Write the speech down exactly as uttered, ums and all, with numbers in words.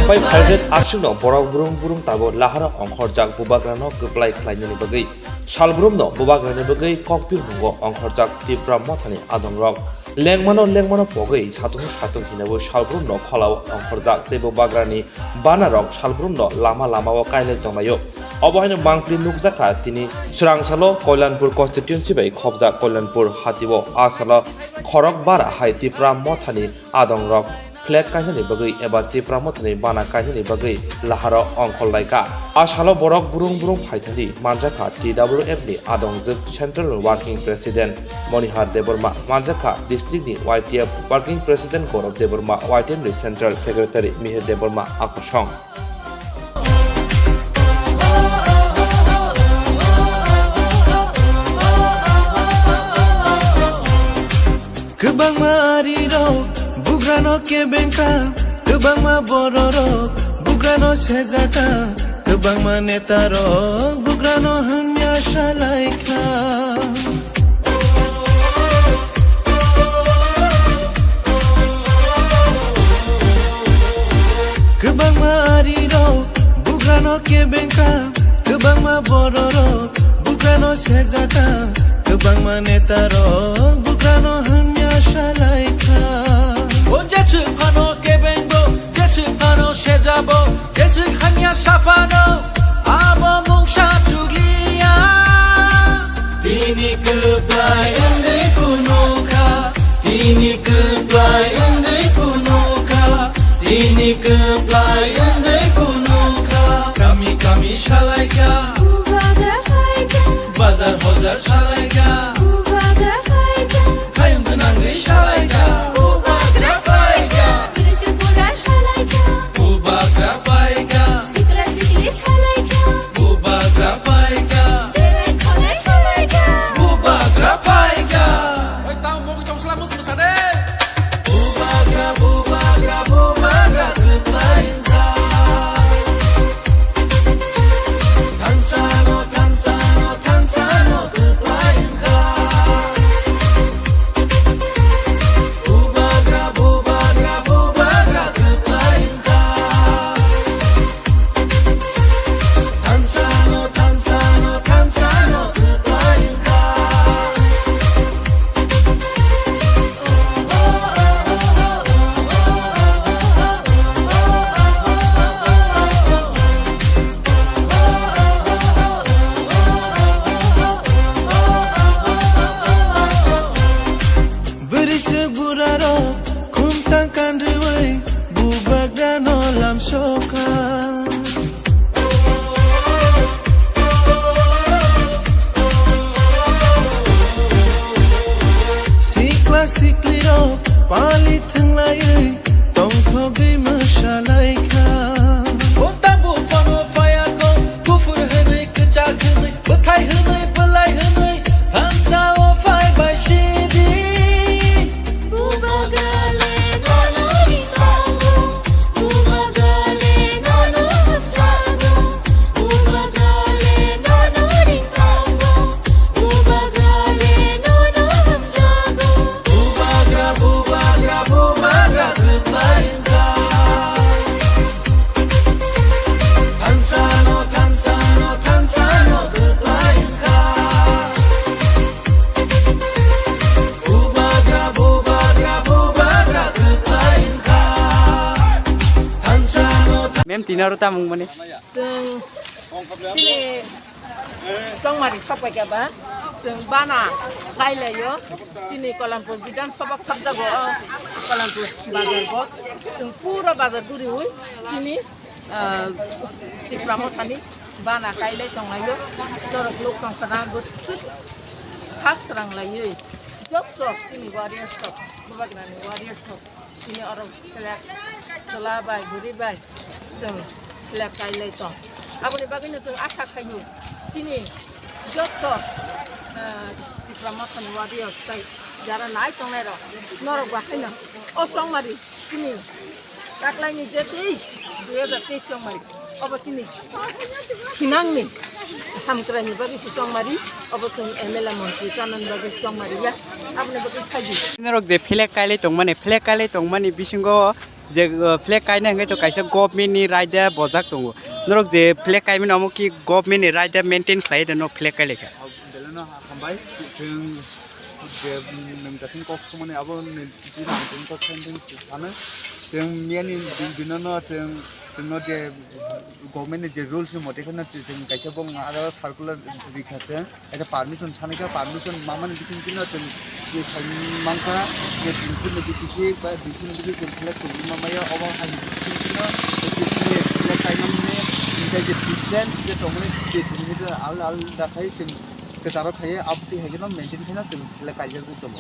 Pai phaijak aswkno borok burung burung tabo laharo ongkhorjak bubagrano kwplai khlainani bagwi, salbrumno bubagrani bagwi kokpir mungo ongkhorjak Tipra Mothani adongrok. Lengmano lengmano pogwi satung satung hinabo salbrumno kholao ongkhorjak tei bubagrani banarok salbrumno lama lamao kailai tonglaio. Obo haino mangpili nukjakha tini swrangsalo Koilanpur constituency bai khopjak Koilanpur hatio. A salo khorok bara hai Tipra Mothani adongrok flag kainani bagwi eba Tipra Mothani bana kainani bagwi laharo ongkhorlaikha. A salo borok burung burung phaithani manjakha T W F ni adongjwk Central Working President Monihar Debbarma, manjakha district ni Y T F Working President Gaurav Debbarma, Y T F ni Central Secretary Mihir Debbarma, Akosong. Kwbangma arirok bugrano kebengkha, kwbangma bororok bugrano sejakha, kwbangma netarok bugrano hamya salaikha. Kwbangma arirok bugrano kebengkha, kwbangma bororok bugrano sejakha, kwbangma netarok bugrano hamya salaikha. O jeswk phano kebengbo, jeswk phano sejabo, jeswk hamya saphano, abo mungsa chukliya. Tini kwplai wngwi phunukha, tini kwplai wngwi phunukha, tini kwplai wngwi phunukha. Kami kami salaikha, bazar hojar salaikha, khayung gwnangwi salaikha. Bubagra phaikha, bubagra phaikha. Bubagra phaikha. Bubagra phaikha. Oi, tamo mogwi tong sla mus musa de. Bubagra, bubagra, bubagra kwplai wngkha. Thansano, thansano, thansano kwplai wngkha. Bubagra, bubagra, bubagra kwplai wngkha. Thansano, thansano, thansano kwplai wngkha. Bwrwi se burarok khumtang kanrwi bubagrano lamsokha. Sikla siklirok pali thwnglaiwi tongthogwi mwsalaikha. O tabuk phano phayakho, kuphur hwnwi, kwchak hwnwi, bwthai hwnwi, bwlai hwnwi, thansao phai bai sidi. Bubagrale nono ri tongo, bubagrale nono hamjago, bubagrale nono ri tongo, bubagrale nono hamjago. Bubagra, bubagra, bubagra kwplai wngkha. Thansano, thansano, thansano kwplai wngkha. Bubagra, bubagra, bubagra kwplai wngkha. Thansano, tha- Mem, tini aro tamung mani. Chwng chini chongmari sokpaikha ba, chwng bana kailaio. Chini Kolanpur Bidhan Sabha khapjago o Kolanpur bazar bo. Chwng pura bazar guriui chini, ah, Tipra Mothani bana kailai tonglaio. Norok lok tongkhana bwswk kha sranglaiwi. Jotto chini warriors rok, bubagrani warriors rok. Chini oro flag chwla bai, bwrwi bai chwng flag kailai tong. Aboni bagwino chwng asa khaio, chini jotto, ah, Tipra Mothani warriors tei jara nai tongnai rok, norok ba haino o chongmari chini taklaini je teis, dui hajar teis chongmari. Obo chini thinangni hamkraini bagwi se chongmari, obo chwng M L A montri chanani bagwi se chongmari ya, aboni bagwi saidi. Norok je flag kailai tongmani, flag kailai tongmani bisingo je, uh, flag kaina hwnkhe to kaisa government ni right da bojak tongo. Norok je flag kaimani omo ki government ni right da maintain khlai da norok flag kai laikha. Beleno hambai, chwng je nwng jatin kok sumani abo ni chini ang chini kok sending sano. Chwng miyani din-, dinono chwng, chwngno je government ni je rules ni mote kheno chwng kaisa bong aro circular rikha chwng. Kaisa permission sanai kha, permission mamani bising chwngno chwng je sai mankha, je dui phuno bising ba dui phuno bising chwng select chwng mamaya, obo hai bising chwngno je chini select kaimani je distance je tongmani je kilometer alda alda khai chwng kwcharo khaiwi aboni hai kheno maintain kheno chwng select kaijak tongo.